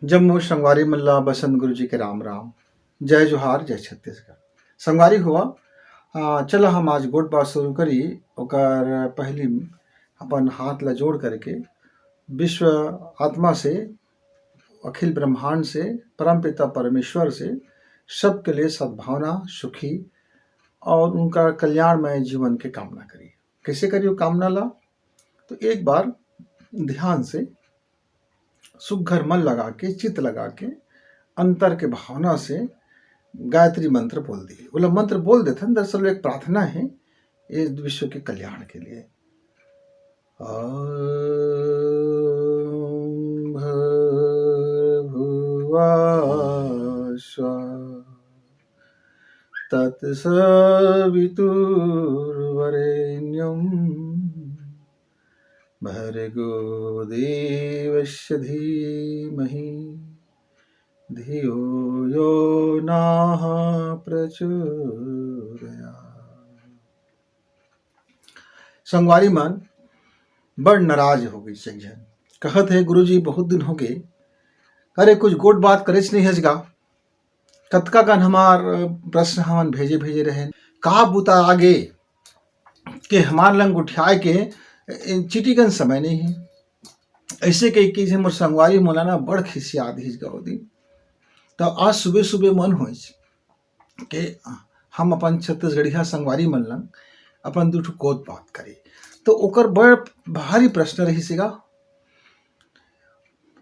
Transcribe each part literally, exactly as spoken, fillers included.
जम्मो संगवारी मन ला बसंत गुरु जी के राम राम। जय जोहार, जय छत्तीसगढ़। संगवारी हो, आ, चला हम आज गोठ बात शुरू करी। ओकर पहली अपन हाथ ला जोड़ करके विश्व आत्मा से, अखिल ब्रह्मांड से, परमपिता परमेश्वर से सबके लिए सद्भावना, सुखी और उनका कल्याणमय जीवन के कामना करी। कैसे करी वो कामना ला? तो एक बार ध्यान से सुघर मन लगा के, चित्त लगा के, अंतर के भावना से गायत्री मंत्र बोल दी। बोला मंत्र बोल देथन, दरअसल एक प्रार्थना है ये विश्व के कल्याण के लिए। ॐ भूर्भुवः स्वः तत्सवितुर्वरेण्यं भर्गो देवस्य धीमहि धियो यो नः प्रचोदयात्। संगवारी मन बड़ नाराज हो गई एक झन, कहत हे, "गुरुजी, बहुत दिन हो गए, अरे कुछ गोठ बात करेच नहीं हस गा। कतका कन हमार प्रश्न हमन भेजे भेजे रहेन, का बुता आगे के हमार लंग उठियाए के चिटिकन समय नहीं है।" ऐसे कह के मोर संगवारी मोला ना बड़ खिसिया दिस गा ओ दिन। तो आज सुबह सुबह मन होइस के हम अपन छत्तीसगढ़िया संगवारी मन लंग अपन दू ठो गोठ बात करी। तो ओकर बड़ भारी प्रश्न रहिस गा।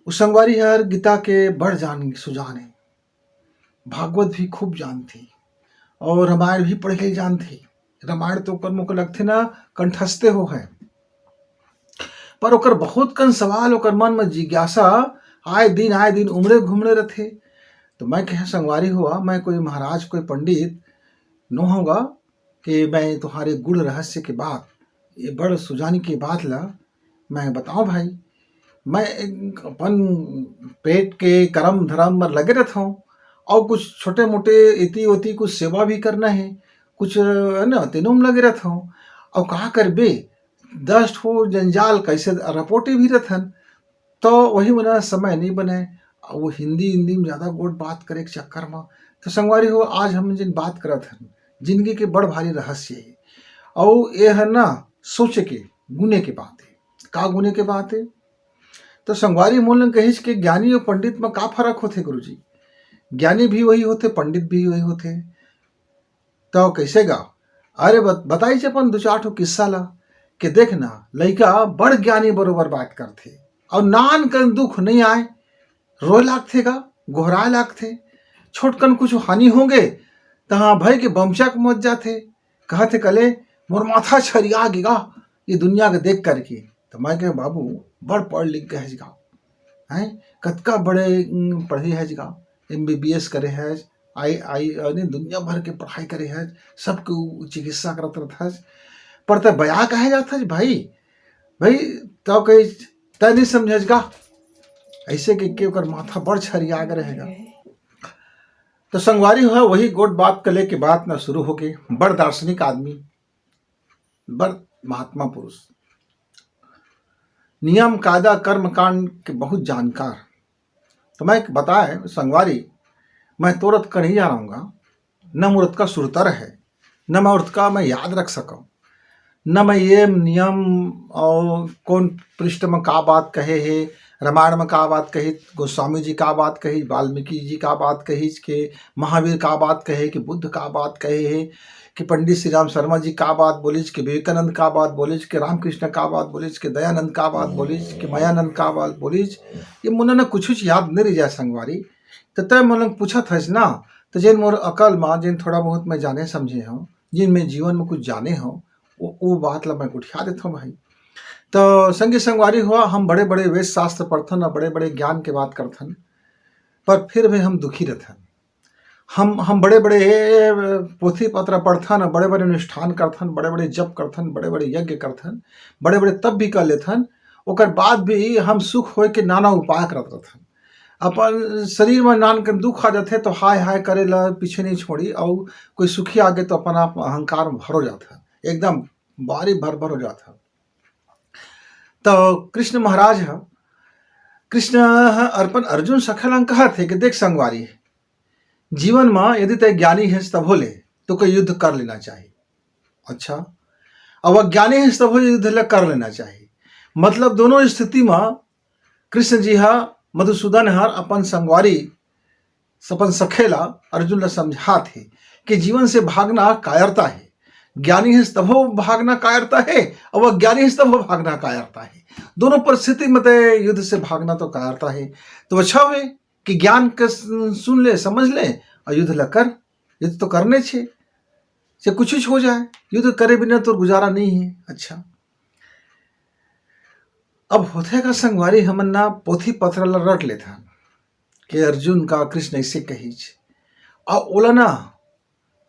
उ संगवारी हर गीता के बड़ जान सुजान है, भागवत भी खूब जानथे और रामायण भी पढ़े जानथे। रामायण तो ओकर मोके लगथे ना कंठस्थे हो है, पर ओकर बहुत कन सवाल, ओकर मन में जिज्ञासा आए दिन, आए दिन उमड़े घुमड़े रथे। तो मैं कहे, "संगवारी हो, मैं कोई महाराज, कोई पंडित नो हों गा कि मैं तुम्हारे गूढ़ रहस्य के बात, ये बड़ सुजान के बात ला मैं बताओं भाई, मैं एक अपन पेट के करम धरम में लगे रहता हूँ और कुछ छोटे मोटे इति उति कुछ सेवा भी करना है, कुछ है ना, तेनो में लगे रहता हूँ। और का करबे, दस ठो जंजाल कैसे रपोटे भी रहथन, तो वही मन समय नहीं बने। और वो हिंदी हिंदी में ज़्यादा गोठ बात करे के चक्कर में।" तो संगवारी हो, आज हम जिन बात करत हन, जिंदगी के बड़ भारी रहस्य है, और ये है ना सोचे के, गुने के बात है। का गुने के बात है? तो संगवारी मोर लंग कहिस के ज्ञानी और पंडित में का फर्क होथे गुरुजी? ज्ञानी भी वही होथे, पंडित भी वही होथे। तो कैसे गा? अरे बत-, बताइस अपन दू चार ठो किस्सा ला, के देख ना, लइका बड़ ज्ञानी बरोबर बात करथे, और नान कन दुख नहीं आए, रोए लागथे गा, गोहराए लागथे। छोटकन कुछ हानि होगे, तहाँ भय के बमचक मच जाथे। कहथे, "कले, मोर माथा छरिया गे गा, ये दुनिया के देख करके।" तो मैं कहे, "बाबू, बड़ पढ़ लिख गए हस गा, हैं? कतका बड़े, उम, पढ़े हस गा, एमबीबीएस करे हस, आई, आई, यानी दुनिया भर के पढ़ाई करे हस, सबके उ-, चिकित्सा करत रहत हस, पर तैं बया काहे जात हस भाई? भाई, तब कही, तैं नहीं समझस गा।" ऐसे कह के ओकर माथा बड़ छरिया के रहेगा। तो संगवारी हो, वही गोठ बात के लेके बात ना शुरू हो गई। बड़ दार्शनिक आदमी, बड़ महात्मा पुरुष, नियम कायदा कर्म कांड के बहुत जानकार। तो मैं एक बताए संगवारी, मैं तोर अतका नहीं जानाऊंगा, न मोर अतका सुरता रहे, न मैं ओतका मैं याद रख सकूं, न मैं ये नियम और कौन पृष्ठ में का बात कहे हे, रामायण में का बात कही, गोस्वामी जी का बात कही, वाल्मीकि जी का बात कही, के महावीर का बात कहे, कि बुद्ध का बात कहे हे, कि पंडित श्री राम शर्मा जी का बात बोलिस, कि विवेकानंद का बात बोलिस, कि रामकृष्ण का बात बोलिस, कि दयानंद का बात बोलिस, कि मयानंद का बात बोलिस, ये मोला ना कुछ कुछ याद नहीं रह जाए संगवारी। तो तय मोला पूछत हस ना, तो जेन मोर अकल मा, जेन थोड़ा बहुत मैं जाने समझे हूँ, जिन मैं जीवन में कुछ जाने हूँ, वो, वो बात ला मैं उठा देता हूँ भाई। तो संगी संगवारी हुआ, हम बड़े-बड़े वेद शास्त्र पढ़थन और बड़े-बड़े ज्ञान के बात करथन, पर फिर भी हम दुखी रहथन। हम, हम बड़े-बड़े पोथी पत्र पढ़थन, बड़े-बड़े अनुष्ठान करथन, बड़े-बड़े जप करथन, बड़े-बड़े यज्ञ करथन, बड़े-बड़े तप भी कर लेथन, ओकर बाद भी हम सुख होए के नाना उपाय करत रहथन। अपन शरीर में नान के दुख आ जाथे तो हाय हाय करे ला पीछे नहीं छोड़ी, और कोई सुखी आगे तो अपन आप अहंकार में भर हो जाता है, एकदम बारी भर भर हो जाता है। तो कृष्ण महाराज ह कृष्ण ह अर्पण अर्जुन सखा ला कहत हे कि देख संगवारी, जीवन म यदि तय ज्ञानी हे तभो ले तो कोई युद्ध कर लेना चाहिए। अच्छा, अब अज्ञानी हे तभो युद्ध ला कर लेना चाहिए। मतलब दोनों स्थिति म कृष्ण जी हा, मधुसूदन हर अपन संगवारी, अपन सखे ला, अर्जुन ला समझात हे कि जीवन से भागना कायरता हे। ज्ञानी हे तभो भागना कायरता हे, और अज्ञानी हे तभो भागना कायरता हे। दोनों परिस्थिति में तय युद्ध से भागना तो कायरता हे। तो अच्छा हे कि ज्ञान के सुन ले, समझ ले और युद्ध ला कर। युद्ध तो करने छे, से कुछ हो जाए, युद्ध करे बिना तो गुजारा नहीं है। अच्छा, अब होथे का संगवारी, हमन ना पोथी पत्र ला रट लेथन कि अर्जुन का कृष्ण ऐसे कहिच, और ओला ना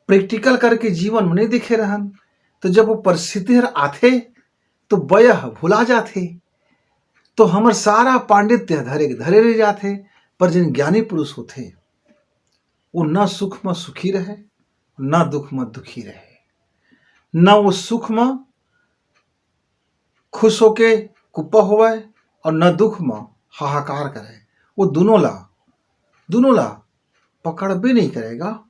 प्रैक्टिकल करके जीवन में नहीं देखे रहन, तो जब वो परिस्थिति हर आथे तो बय ह भुला जाथे, तो हमर सारा पांडित्य धरे के धरे रह जाथे। पर जिन ज्ञानी पुरुष होथे, वो ना सुख में सुखी रहे, ना दुख में दुखी रहे, ना वो सुख में खुश होके कुप्पा होवय और न दुख म हाहाकार करे। वो दोनों ला, दोनों ला पकड़बे नहीं करेगा।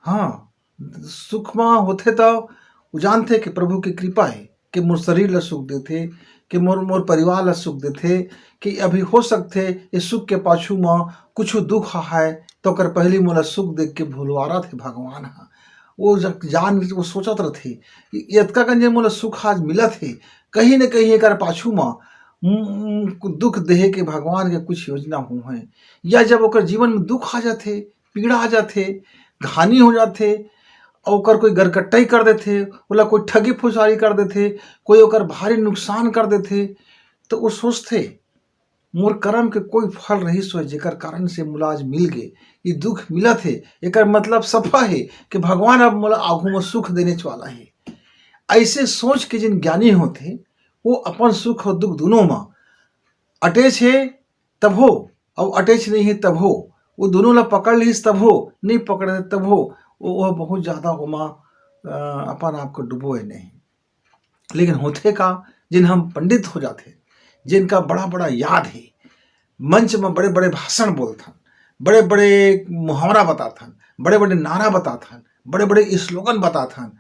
हाँ, सुख म होथे त वो जानथे कि प्रभु की कृपा है कि मोर शरीर ला सुख देथे, कि मोर, मोर परिवार ला सुख देथे, कि अभी हो सकथे ये सुख के पाछू म कुछ दुख है, तो ओकर पहली मोला सुख देख के भुलवारत हे भगवान ह। वो जब जान, वो सोचत रथे कि एतका कन जे मोला सुख आज मिलत हे, कहीं न कहीं एकर पाछू म, उम, दुख देहे के भगवान के कुछ योजना हो है। या जब ओकर जीवन में दुख आ जाथे, पीड़ा आ जाथे, घानी हो जाथे, अउ ओकर कोई गरकट्टई कर देथे, ओला कोई ठगी फुसारी कर देथे, कोई ओकर भारी नुकसान कर देथे, तो वो सोचथे, मोर करम के कोई फल रहिस होय, जेकर कारण से मोला आज मिल गे, ये दुख मिलत हे, एकर मतलब सफा हे कि भगवान अब मोला आगू में सुख देने वाला हे। ऐसे सोच के जिन ज्ञानी होथे, वो अपन सुख और दुख दोनों में अटेच हे तब हो, और अटेच नहीं हे तब हो, वो दोनों ला पकड़ लिस तब हो, नहीं पकड़े तब हो, वो, वो बहुत ज्यादा ओमा, अ, अपन आप को डुबोए नहीं। लेकिन होथे का, जिन हम पंडित हो जाथे, जिनका बड़ा-बड़ा याद हे, मंच में बड़े-बड़े भाषण बोलथन, बड़े-बड़े मुहावरा बताथन, बड़े-बड़े नारा बताथन, बड़े-बड़े स्लोगन बताथन,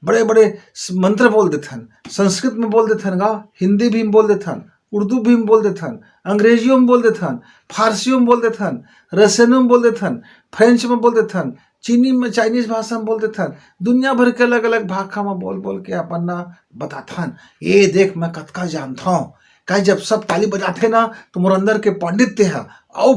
बड़े-बड़े स-, मंत्र बोल देथन, संस्कृत में बोल देथन गा, हिंदी भी में बोल देथन, उर्दू भी में बोल देथन, अंग्रेजियों में बोल देथन, फारसियों में बोल देथन, रसियनों में बोल देथन, फ्रेंच में बोल देथन, चीनी में, चाइनीज भाषा में बोल देथन, दुनिया भर के अलग-अलग भाखा में बोल-बोल के अपन ना बताथन, "ए देख, मैं कतका जानथौं।" काहे जब सब ताली बजाथे ना, तो मोर अंदर के पांडित्य ह अउ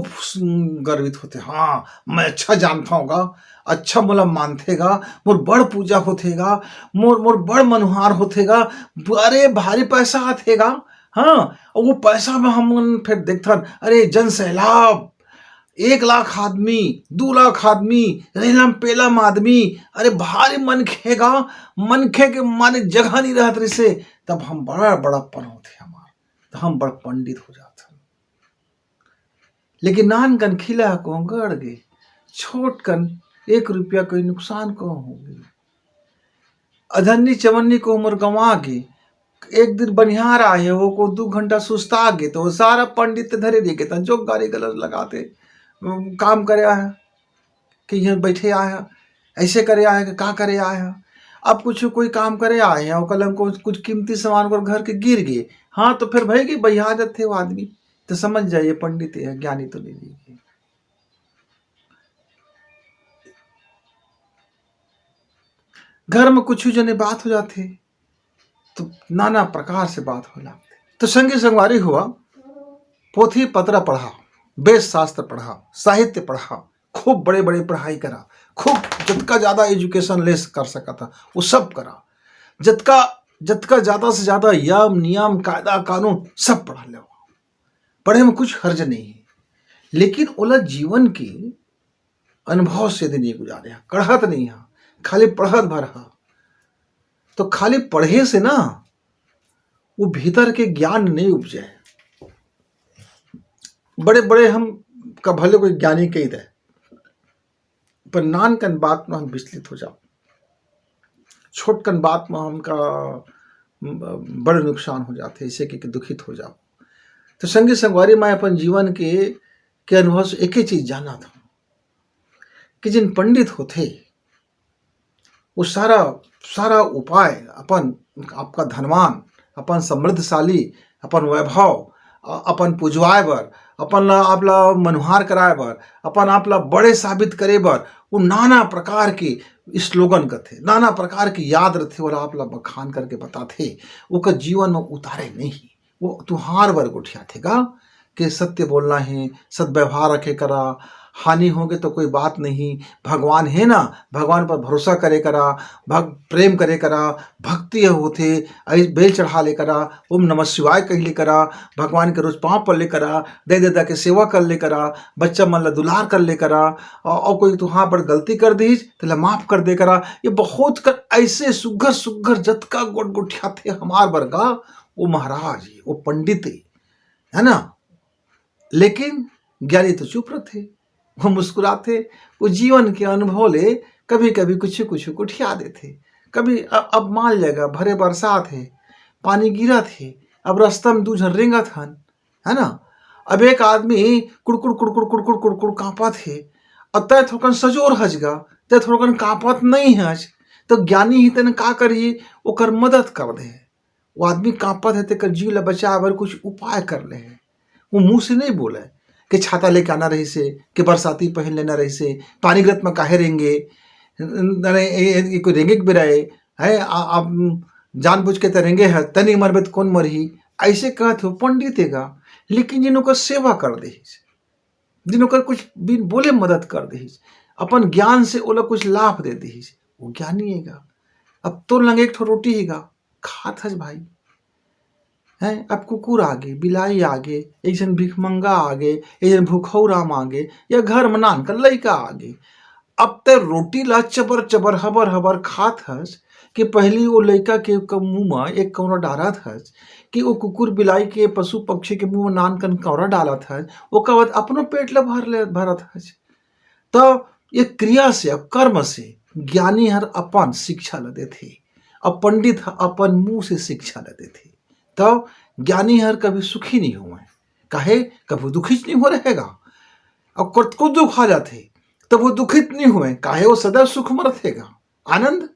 गर्वित होथे, "हाँ, मैं अच्छा जानथौं गा, अच्छा मोला मानथे गा, मोर बड़ पूजा होथे गा, मोर, मोर बड़ मनुहार होथे गा, अरे भारी पैसा आथे गा।" हाँ, अउ वो पैसा में हमन फिर देखथन, अरे जन सैलाब, एक लाख आदमी, दू लाख आदमी, रेलम पेलम आदमी, अरे भारी मनखे गा, मनखे के माने जगह नहीं रहत रिसे, तब हम बड़ा बड़प्पन होथे हमार, त हम बड़ पंडित हो जाथन। लेकिन नान कन खिला कहूँ गड़ गे, छोट कन एक रुपया कोई नुकसान कहूँ हो गे, अधन्नी चवन्नी कहूँ मोर गंवा गे, एक दिन बनिहार आए हे, वो को दू घंटा सुस्ता गे, तो वो सारा पंडित धरे रह गे, त जोक गारी गलौज लगाथे, काम करे आए हे, कि यहाँ बैठे आए हे, ऐसे करे आए हे, कि का करे आए हे। अब कुछ कोई काम करे आए हे, ओकर लंग को कुछ कीमती सामान ओकर घर के गिर गे, हाँ, तो फिर भई गे, बहिया जाथे वो आदमी, तो समझ जाइए पंडित हे, ज्ञानी तो नहीं रही। घर में कुछ जने बात हो जाथे, तो नाना प्रकार से बात हो लागथे। तो संगी संगवारी हो, पोथी पतरा पढ़ा, वेद शास्त्र पढ़ा, साहित्य पढ़ा, खूब बड़े-बड़े पढ़ाई करा, खूब जतका ज्यादा एजुकेशन ले कर सकत हा, वो सब करा। जतका, जतका ज्यादा से ज्यादा यम, नियम, कायदा, कानून सब पढ़ा लेवा। पढ़े में कुछ हर्ज नहीं है, लेकिन ओला जीवन के अनुभव से यदि नहीं गुजारे हा, कढ़त नहीं हा, खाली पढ़त भर हा, तो खाली पढ़े से ना वो भीतर के ज्ञान नहीं उपजे। बड़े-बड़े हम का भले कोई ज्ञानी कही दे, पर नान कन बात में हम विचलित हो जाओ, छोट कन बात में हमका बड़े नुकसान हो जाथे, ऐसे कि, कि दुखित हो जाओ। तो संगी संगवारी, मैं अपन जीवन के के अनुभव से एक ही चीज जानत हूँ कि जिन पंडित होथे, वो सारा सारा उपाय अपन, आपका धनवान, अपन समृद्धशाली, अपन वैभव, अ, अपन पुजवाए बर, अपन ला, आप ला मनुहार कराए बर, अपन आप ला बड़े साबित करे बर, वो नाना प्रकार के स्लोगन करथे, नाना प्रकार के याद रथे, ओला आप ला बखान करके बताथे, ओकर जीवन में उतारे नहीं। वो तुहार बर गोठियाथे गा कि सत्य बोलना है, सद्व्यवहार रखे करा, हानि होगे तो कोई बात नहीं, भगवान है ना, भगवान पर भरोसा करे करा, भग प्रेम करे करा, भक्ति ह होथे, अई बेल चढ़ा ले करा, ओम नमः शिवाय कह ले करा, भगवान के रोज पाँव पड़ ले करा, दे देदा के सेवा कर ले करा, बच्चा मन ला दुलार कर ले करा, अउ, अउ कोई तुहार बड़ गलती कर दीस, तेला माफ कर दे करा। ये बहुत कर ऐसे सुग्घर सुग्घर जतका गोठ गोठियाथे हमार बर गा, वो महाराज हे, वो पंडित हे, है ना? लेकिन ज्ञानी तो चुप रथे, वो मुस्कुराथे, वो जीवन के अनुभव ले कभी-कभी कुछु-कुछु गोठिया देथे। कभी अ-, अब मान लेगा, भरे बरसात हे, पानी गिरत हे, अब रास्ता में दू झन रेंगत हन, है ना? अब एक आदमी कुड़कुड़, कुड़कुड़, कुड़कुड़, कुड़कुड़ कांपत हे, अउ तै थोकन सजोर हस गा, तै थोकन कांपत नहीं हस, तो ज्ञानी ही तेन का करही, ओकर मदद कर दे। वो आदमी कांपत हे, तेकर जीव ला बचाए बर कुछ उपाय कर ले हे। वो मुंह से नहीं बोले कि छाता लेके आना रहिसे, कि बरसाती पहन लेना रहिसे, पानी गिरत में काहे रेंगे, अरे, ए, ए, ए, कोई रेंगे के बेरा ए, है, आ, आप, जानबूझ के त रेंगे ह, तनी मरबे त कौन मरही, ऐसे कहत हो पंडित हे गा, लेकिन जिन ओकर सेवा कर देहिस, जिन ओकर कुछ बिन बोले मदद कर देहिस, अपन ज्ञान से ओला कुछ लाभ दे देहिस, वो ज्ञानी हे गा। अब तोर लंग एक ठो रोटी हे गा, खात हस भाई, हैं, अब कुकुर आगे, बिलाई आगे, एक झन भिखमंगा आगे, एक झन भुखौराम आगे, या घर में नान कर लइका आगे, अब तै रोटी ला चबर चबर, हबर हबर खात हस कि पहली वो लइका के क-, मुंह में एक कौरा डालत हस कि वो कुकुर बिलाई के, पशु पक्षी के मुंह में नान कन कौरा डालत हस, ओकर बाद अपनो पेट ला भर ले, भरत हस। तो ये क्रिया से, अब कर्म से ज्ञानी हर अपन शिक्षा ला देथे, अब पंडित ह अपन मुंह से शिक्षा ला देथे। तो ज्ञानी हर कभी सुखी नहीं होवय, काहे, कभी दुखी नहीं हो रहेगा। अब कतको दुख आ जाथे, तब वो दुखित नहीं होवय, काहे, वो सदैव सुख में रथेगा। आनंद,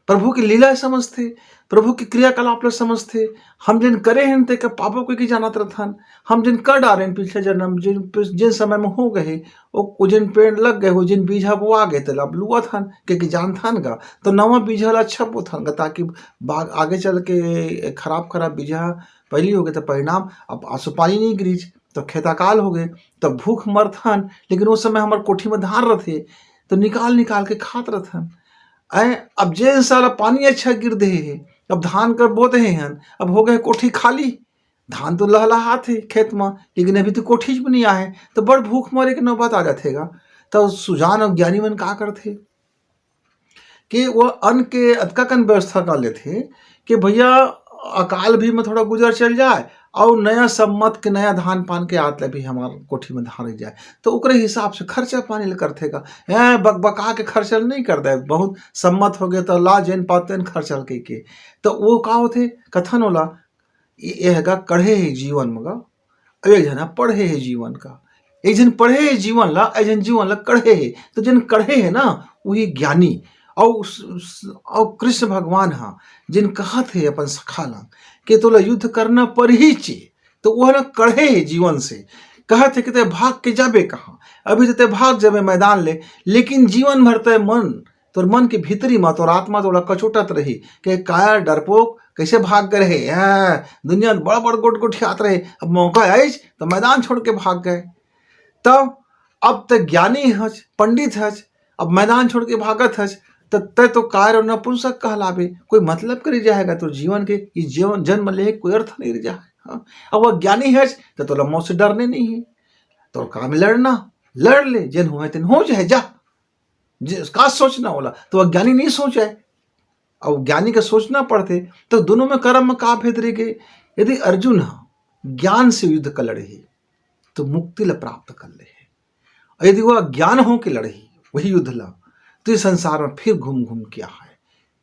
प्रभु की लीला समझथे, प्रभु के क्रियाकलाप ला समझथे। हम जिन करे हन, तेकर पापो के जानत रथन। हम जिन कर डारेन पिछले जन्म, जिन, जिन समय में हो गए, वो, वो जिन पेड़ लग गए हो, जिन बीजा बोआ गए, तेला अब लुअत हन, क्योंकि जानथन गा, तो नवा बीजा ला अच्छा बोथन गा, ताकि बाग आगे चल के खराब खराब बीजा पहली हो गए, तो परिणाम अब आंसू पानी नहीं गिरिस, तो खेत अकाल हो गए, तो भूख मरथन। लेकिन उस समय हमार कोठी में धान रथे, तो निकाल निकाल के खात रथन। ऐ, अब जेन साला पानी अच्छा गिर दे हे, अब धान कर बो दे हन, अब हो गए कोठी खाली, धान तो लहलहात हे खेत में, लेकिन अभी तो कोठीच में नहीं आए, तो बड़ भूख मरे के नौबत आ जाथे गा। तो सुजान और ज्ञानी मन का करथे कि वो अन्न के अतका कन व्यवस्था कर लेथे कि भैया, अकाल भी में थोड़ा गुजर चल जाए, और नया सम्मत के नया धान पान के आत ले भी हमार कोठी में धान रह जाए, तो ओकरे हिसाब से खर्चा पानी ले करथे गा। हैं, बकबका के खर्चा नहीं कर दे, बहुत सम्मत हो गए तो ला जेन पातेन खर्चा के, के। तो वो का होथे, कथन ओला, ये, ये हे गा कढ़े हे जीवन में गा, अब एक झन ह पढ़े हे जीवन का, एक झन पढ़े हे जीवन ला, एक झन जीवन ला कढ़े हे। तो जिन कढ़े हे ना, वही ज्ञानी। और उस, उस, और कृष्ण भगवान हा जिन कहत हे अपन सखा ला कि तोला युद्ध करना परही चे, तो वह ना कढ़े हे जीवन से। कहत हे कि ते भाग के जाबे कहाँ, अभी तो ते भाग जाबे मैदान ले, लेकिन जीवन भर ते मन, तोर मन के भीतरी मा, तोर आत्मा तोला कचोटत रही कि कायर डरपोक कैसे भाग गए रहे, हैं, दुनिया में बड़ बड़ गोट गोठियात रहे, अब मौका आइस तो मैदान छोड़ के भाग गए। तब अब ते ज्ञानी हच, पंडित हच, अब मैदान छोड़ के भागत हच, त ते तो कायर और नपुंसक कहलाबे, कोई मतलब के रह जाएगा तोर जीवन के, ये जीवन जन्म ले कोई अर्थ नहीं रह जाए। हाँ? अब वो ज्ञानी हच, तो तोला मौत से डरने नहीं है, तोर काम है लड़ना, लड़ ले, जेन हुए तेन हो जाए, जा। जे-, का सोचना होला, तो अज्ञानी नहीं सोचे। अब ज्ञानी का सोचना पड़थे, तो दोनों में कर्म में का भेद रह गए? यदि अर्जुन ह ज्ञान से युद्ध कर लड़ही, तो मुक्ति ला प्राप्त कर ले हे। और यदि वह अज्ञान हो के लड़ही वही युद्ध ला, तो ये संसार में फिर घूम घूम के आहे।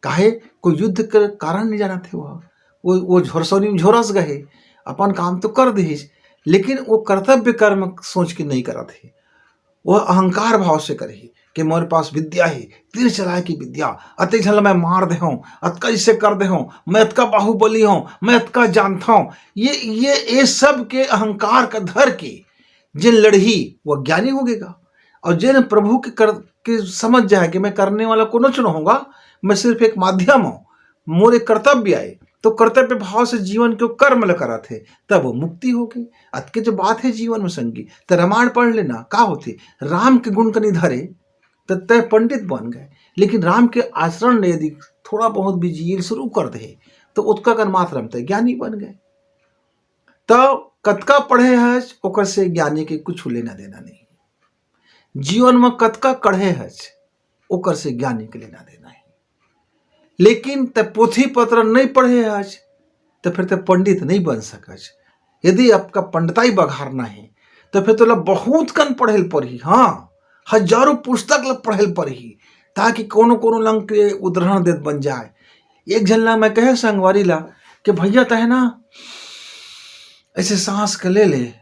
काहे? कोई युद्ध के कारण नहीं जानत हे वह। वो, वो झोरसौनी में झोरस गए, अपन काम तो कर दिहिस, लेकिन वो कर्तव्य कर्म सोच के नहीं करत हे, वो अहंकार भाव से करही कि मोर पास विद्या हे, तीर चलाए की विद्या, अतेक झन ल मैं मार दे हूँ, अतका इसे कर दे हूँ, मैं अतका बाहुबली हूँ, मैं अतका जानता हूँ। ये ये ये सब के अहंकार का धर के जेन लड़ही वो ज्ञानी हो गेगा। और जेन प्रभु के कर के समझ जाए कि मैं करने वाला कोनो च न होगा, मैं सिर्फ एक माध्यम हूँ, मोर एक कर्तव्य आए, तो कर्तव्य भाव से जीवन के कर्म ल करत हे, तब वो मुक्ति होगी। अतके जो बात है जीवन में संगी, त रामायण पढ़ लेना, का होथे? राम के गुण कनी धरे, त तय पंडित बन गए। लेकिन राम के आचरण ले यदि थोड़ा बहुत भी जियल शुरू कर दे, तो ओतका कन मात्र में तय ज्ञानी बन गए। तो कतका पढ़े हस, ओकर से ज्ञानी के कुछ लेना देना नहीं। जीवन में कतका कढ़े हस, ओकर से ज्ञानी के लेना देना है। लेकिन ते पोथी पत्र नहीं पढ़े हस, तो फिर ते पंडित नहीं बन सकस। यदि आपका पंडिताई बघारना है, तो फिर तोला बहुत कन पढ़े ल पड़ही। हाँ, हजारों पुस्तक ल पढ़े ल पड़ही, ताकि कोनो कोनो लंग के उदाहरण देत बन जाए। एक झन ला मैं कहे संगवारी ला कि भैया, तहे ना ऐसे सांस के ले ले,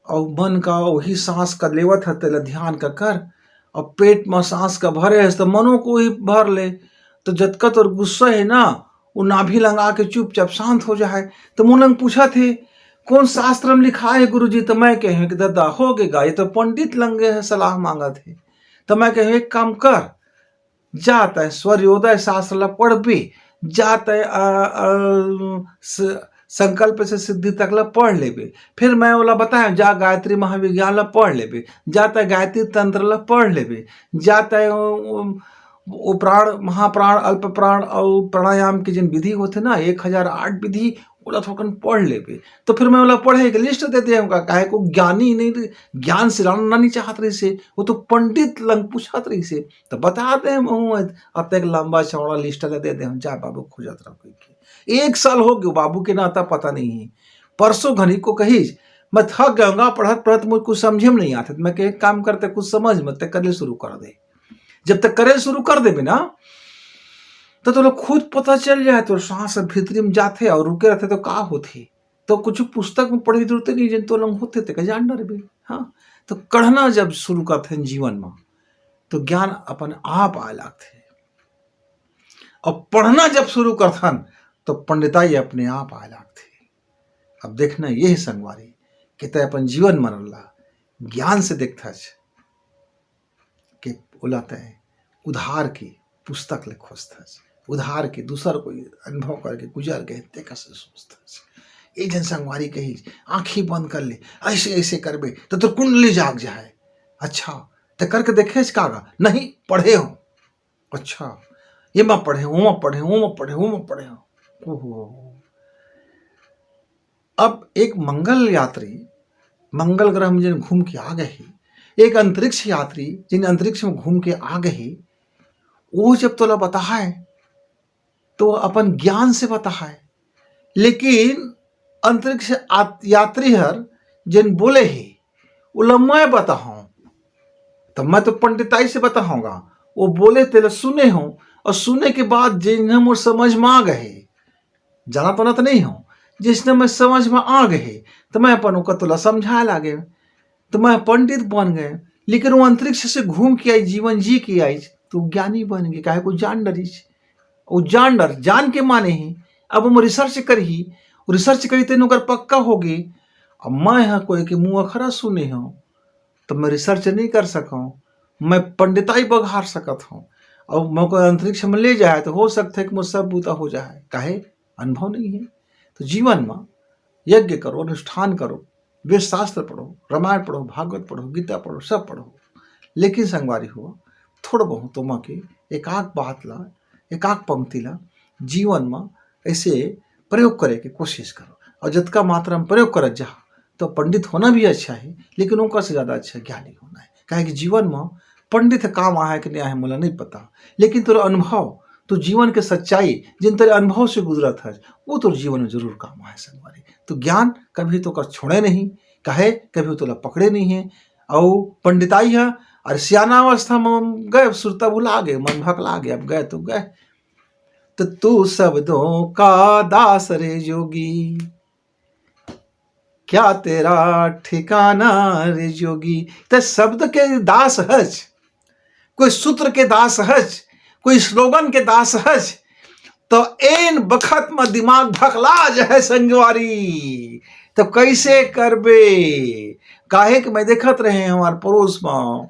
और मन का वही सांस का लेवत है, तेला ध्यान का कर, और पेट में सांस का भरे है तो मनो को ही भर ले। तो जतका तोर गुस्सा है ना, वो नाभि लंगा के चुपचाप शांत हो जाए। तो मोर लंग पूछत हे, कौन शास्त्र में लिखा है गुरुजी? तो मैं कहे कि दादा, हो गेगा, ये तो पंडित लंगे है, सलाह मांगत है। तो मैं कहे, एक काम कर, जा तय सूर्योदय शास्त्र ला पढ़बे, जा तय, अ, अ, स-, संकल्प से सिद्धि तक ला पढ़ लेबे। फिर मैं ओला बताया, जा गायत्री महाविज्ञान ला पढ़ लेबे, जा तय गायत्री तंत्र ला पढ़ लेबे, जा तय, अ, वो प्राण, महाप्राण, अल्प प्राण और प्राणायाम के जिन विधि होथे ना, एक हजार आठ विधि, ओला थोकन पढ़ लेबे। तो फिर मैं ओला पढ़े के लिस्ट दे दे हमका, काहे को ज्ञानी नहीं, ज्ञान सिलाना नहीं चाहत रहिसे, वो तो पंडित लंग पूछत रहिसे। तो बता दे, महूँ अतेक लंबा चौड़ा लिस्ट ला दे दे, हम जा बाबू खोजत रहो कोई के। एक साल हो गयो, बाबू के नाता पता नहीं है। परसों घनी को कहिस, मैं थक गया हूँ पढ़त पढ़त, मुझे कुछ समझे में नहीं आते। मैं कहे, एक काम करते, कुछ समझ मत, ते करे ल शुरू कर दे। जब तक करे ल शुरू कर देबे ना, तो तोला खुद पता चल जाए, तो सांस भीतरी में जाथे और रुके रहथे, तो का होथे? तो कुछ पुस्तक में पढ़े की जरूरत नहीं, जेन तो लंग होथे, तेका जान डरबे। हाँ, तो कढ़ना जब शुरू करथे जीवन में, तो ज्ञान अपन आप आए लागथे। और पढ़ना जब शुरू करथन, तो पंडिताई अपने आप आए लागथे। अब देखना ये है संगवारी, कि तय अपन जीवन मरण ला ज्ञान से देखथस, कि ओला तय उधार के पुस्तक ले खोजथस, उधार के दूसर कोई अनुभव करके गुजर गए, तेकर से सोचथस। एक झन संगवारी कही, आँखी बंद कर ले, ऐसे ऐसे करबे तो तोर कुंडली जाग जाए। अच्छा, ते करके देखे का गा? नहीं, पढ़े हो। अच्छा, ये मैं पढ़े, वो मैं पढ़े, वो मैं पढ़े, वो मैं पढ़े हो। ओहो। अब एक मंगल यात्री मंगल ग्रह में जिन घूम के आ गए ही, एक अंतरिक्ष यात्री जिन अंतरिक्ष में घूम के आ गए ही, वो जब तोला बताए, तो अपन ज्ञान से बताए। लेकिन अंतरिक्ष आत-, यात्री हर जिन बोले ही, ओला मैं बताहूँ, तो मैं तो पंडिताई से बताहूँगा। वो बोले तेला सुने हूँ, और सुने के बाद जिन मोर समझ में आ गए, जाना तो ना तो नहीं हूँ, जिसने मैं समझ में आ गए, तो मैं अपन ओकर तोला समझाए लागे, तो मैं पंडित बन गए। लेकिन वो अंतरिक्ष से घूम के आई, जीवन जी के आई, तो ज्ञानी बन गए, काहे को जान डरिस। वो जान डर, जान के माने ही, अब हम रिसर्च करही, रिसर्च करी तेन ओकर पक्का हो गए। अब मैं ह कोई के मुँह अखरा सुने हूँ, तो मैं रिसर्च नहीं कर सकूँ, मैं पंडिताई बघार सकत हूँ। और मैं कोई अंतरिक्ष में ले जाए, तो हो सकता है कि मोर सब बूता हो जाए, काहे? अनुभव नहीं है। तो जीवन में यज्ञ करो, अनुष्ठान करो, वेद शास्त्र पढ़ो, रामायण पढ़ो, भागवत पढ़ो, गीता पढ़ो, सब पढ़ो। लेकिन संगवारी हो, थोड़ा बहुत ओमा के एक आध बात ला, एक आध पंक्ति ला जीवन में ऐसे प्रयोग करे के कोशिश करो। और जतका मात्रा में प्रयोग करत जा, तो पंडित होना भी अच्छा है, लेकिन ओकर से ज़्यादा अच्छा ज्ञानी होना है। काहे कि जीवन में पंडित काम आहे कि नहीं आहे, मोला नहीं पता, लेकिन तोर अनुभव, तो जीवन के सच्चाई, जिन तेरे अनुभव से गुजरत है, वो तोर जीवन में जरूर काम आहे संगवारी। तो ज्ञान कभी तो का छोड़े नहीं, काहे कभी तोला पकड़े नहीं है। और पंडिताई है, और सियाना अवस्था में गए, सुरता भुला गए, मन भकला गए, अब गए तो गए। तो तू शब्दों का दास रे जोगी, क्या तेरा ठिकाना रे जोगी। ते शब्द के दास हच, कोई सूत्र के दास हच, कोई स्लोगन के दास हच, तो एन बखत म दिमाग भकला जाए संगवारी। तो कैसे करबे? काहे कि मैं देखत रहे हमार पड़ोस म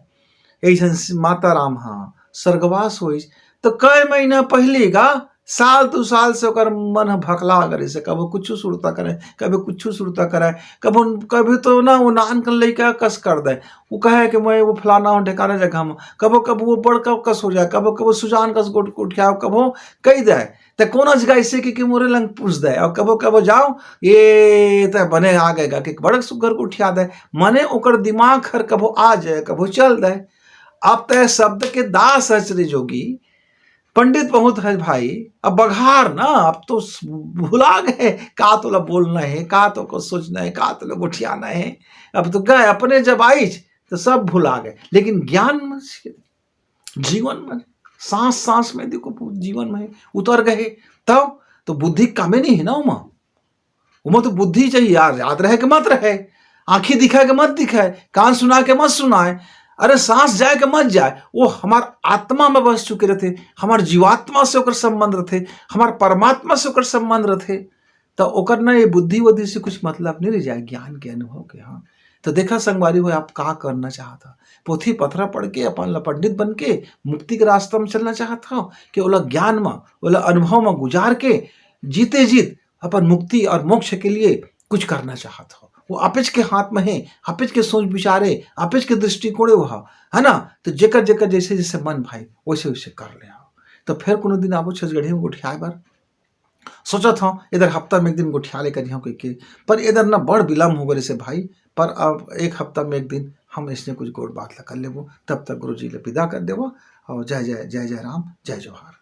एक झन माता राम ह स्वर्गवास होइस, तो कई महीना पहली गा साल दू साल से ओकर मन ह भकला करे से, कभो कुछु सुरता करे, कभो कुछु सुरता करे, कभो कभी तो ना वो नान कन लइका कस कर दे, वो कहे कि मैं वो फलाना हूँ ढेकाना जगह में, कभो कभो वो बड़का कस हो जाए, कभो कभो सुजान कस गोठ गोठियाव, कभो कही दे। त कोनो जगह ऐसे कि, कि मोरे लंग पूछ दे, और कभो कभो जाओ, ये त बने आ गए गा कि बड़क सुग्घर गोठिया दे, मने ओकर दिमाग हर कभो आ जाए, कभो चल दे। अब तय शब्द के दास हच रे जोगी, पंडित बहुत है भाई। अब बघार ना, अब तो स-, भुला गए का तोला बोलना है, का तो को सोचना है, का तोला गोठियाना है। अब तो गए अपने जब आइच तो सब भुला गए, लेकिन ज्ञान में से, जीवन में, सांस सांस में देखो, पू-, जीवन में उतर गए, तब तो बुद्धि कामे नहीं है ना ओमा। ओमा तो बुद्धि चाहिए यार, याद रहे कि मत रहे, आंखी दिखाए कि मत दिखाए, कान सुना के मत सुनाए, अरे सांस जाए कि मत जाए, वो हमार आत्मा में बस चुके रहते, हमार जीवात्मा से ओकर संबंध रहते, हमार परमात्मा से ओकर संबंध रहते। तो ओकर ना ये बुद्धि वुद्धि से कुछ मतलब नहीं रह जाए, ज्ञान के, अनुभव के। हाँ, तो देखा संगवारी हो, आप का करना चाहत हो? पोथी पथरा पढ़ के अपन ला पंडित बन के मुक्ति के रास्ता में चलना चाहत हो कि ओला ज्ञान में, ओला अनुभव में गुजार के जीते जीत अपन मुक्ति और मोक्ष के लिए कुछ करना चाहत हो? वो आपेच के हाथ में है, आपेच के सोच विचारे, आपेच के दृष्टिकोण वो ह, है ना? तो जेकर जेकर जैसे जैसे मन भाई वैसे वैसे कर ले हो। तो फिर कोनो दिन आबो छत्तीसगढ़ी में गोठियाए बर। सोचत हूँ इधर हफ्ता में एक दिन गोठिया लेकर जाऊँ कह के, पर इधर ना बड़ विलम्ब हो गए से भाई। पर अब एक हफ्ता में एक दिन हम इसने कुछ गोठ बात ला कर लेबो। तब तक गुरु जी ले विदा कर देबो। और जय जय, जय जय राम, जय जोहार।